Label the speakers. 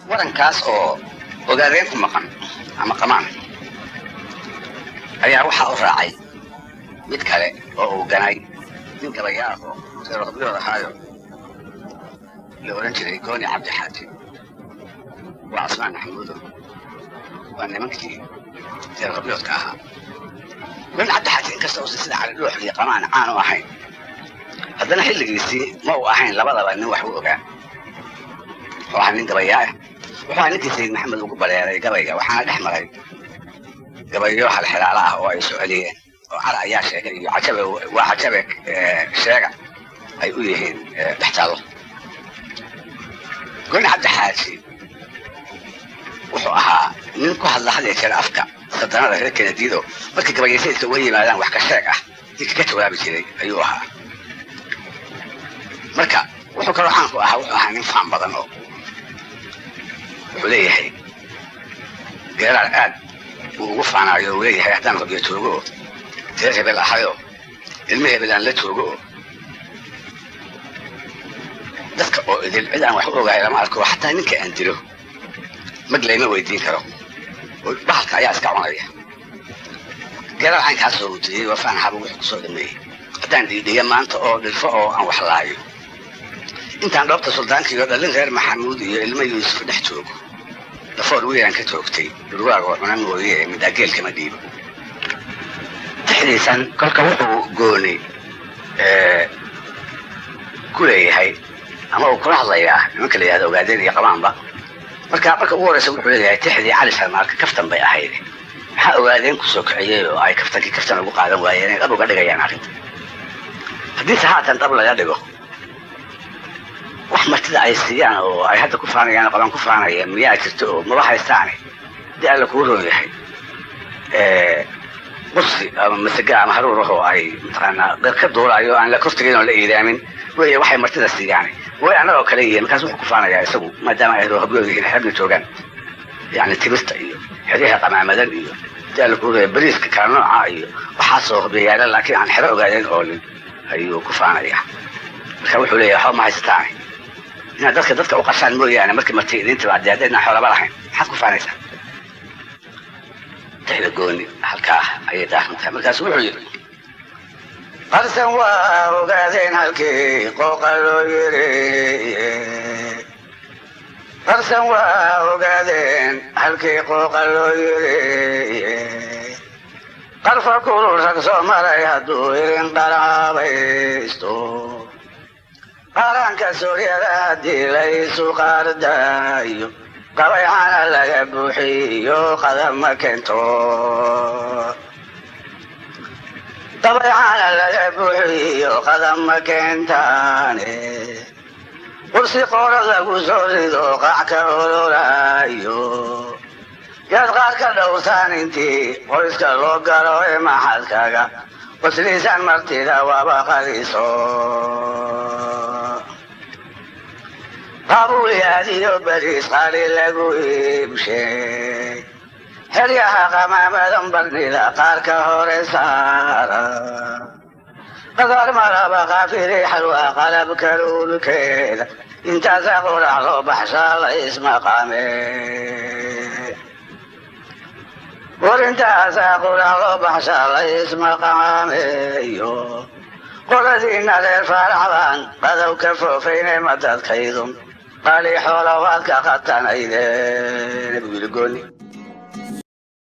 Speaker 1: Warankaas oo Ogaadeen ku maqan ama Qamaan ayaa waxaa u raacay mid kale oo uu ganay nin gabayaa oo reer Hobyood ahaayo la odhan jiray Gooni Cabdi Xaaji. Waa Casmaan Maxamuudo, waa nimankii reer Hobyoodka ahaa. Gooni Cabdi Xaaji inkasta uusan sida Cali Dhuux iyo Qamaan caan u ahayn, haddana xilligiisii ma uu ahayn labadaba nin wax u ogaa. Wuxuu ahaa nin gabayaa ah. Wuxuu ahaa ninkii Sayid Maxamed ugu bareeray gabayga, waxaana dhex maray gabayo halxiraalo ah oo ay soo celiyeen oo "Cala ayaa sheegay" iyo "Cajabe waa cajabe sheega" ay u yihiin dhex taallo. Gooni Cabdi Xaaji wuxuu ahaa nin ku hadla had iyo jeer afka sadanada reer Kenediido. Markii gabayaysaydka uga yimaadaan wax ka sheeg ah, ninka ka jawaabi jiray ayuu ahaa. Marka wuxuu kaloo caan ku ahaa, wuxuu ahaa nin faan badan oo wuxuu leeyahay geeraar aad uu ugu faanaayo. Uu leeyahay, "Haddaan Hobyo joogo oo reer hebel ahayoo ilmo hebel aan la joogo oo dadka oo idil cid aan wax u ogahay lama arko, xataa ninka aan dilo mag layma weydiin karo oo bahalka ayaa iska cunaya." Geeraar caynkaasoo uu tiriyey waa faanxaba. Wuxuu kusoo dhameeyey, "Haddaan dhiidhiya maanta oo dhilfo oo aan wax laayo, intaan dhoobta suldaankiiyo dhallin reer Maxamuud iyo ilmo Yuusuf dhex joogo, dhafoor wiilaan ka toogtay dhurwaag oo cuna mooye, midaageelkama dhiibo." Tixdiisan kolka wuxuu Gooni ku leeyahay ama uu kula hadlayaa nimanka la yihahdo Ogaadeen iyo Qamaanba. Marka ugu horreysa wuxuu leeyahay, tixdii Cali Sharmaarka kaftan bay ahayd, maxaa Ogaadeen kusoo kiciyey oo ay kaftankii kaftan ugu qaadan waayeen, ay dhab uga dhigayaan arrinta? Haddiise haatan dhab laga dhigo, wax martida ay siiyaan oo ay hadda ku faanayaan, Qamaan ku faanaya, miyaa jirto? Oo maba haystaane. Haddii Alla kuu roon yahay, qursi ama masaga ama haruur ahoo ay mataqaanaa ka duulaayo, aan la kortegayn oo la iidaamin wey waxay martida siiyaan, way annagoo kale yihiin. Markaas wuxuu ku faanayaa isagu, maadaama ay Hobyood yihiin, xeebna joogaan, yani timirta iyo xeryaha qamaamadan iyo hadii Alla kuu roon bariiska kala nooca iyo waxaasoo Hobyayaala, laakiin aan xero Ogaadeen oolin ayuu ku faanayaa. Marka wuxuu leeyahay, waxba ma haysataan, inaad dadka u qashaan mooyaane. Markii marti idiin timaadee, haddaydnaan xoolaba lahayn, maxaad ku faanaysaa? Tixda Gooni halkaa ayay daahran tahay. Markaasu wuxuu yidhi, "Qarsan waa Ogaadeen halkii qooqa loo yiri, qarsan waa Ogaadeen halkii qooqa loo yiri, qarfa kulul rag soo maray hadduu irin qaraabaysto, qaranka Suuryada haddii laysu qaardaayo, qabaycana laga buuxiyo, qadama keento, qabaycana laga buuxiyo, qadama keentaane, qursi qoora lagu soo rido, qac ka ololaayo, yaad qaar ka dhowrtaan intii qoyska loo galo ee maxadkaga qosliisaan martida waaba qadiso, qabuulyaadiyo beriis qali lagu iibshay, xeryaha qamaamadan barnida qaar ka hore saara, qadaar maraba qaafiri xalwa qalabka luulkeeda, intaasa qurac loo baxshaa la ismaqaame, war intaasaa qurac loo baxshaa la ismaqaameeyo, qoladiina reer Faaraxbaan qadow ka foofayne, madadkaydun qali xoola waad ka qatanaydeen," buu yidhi Gooni.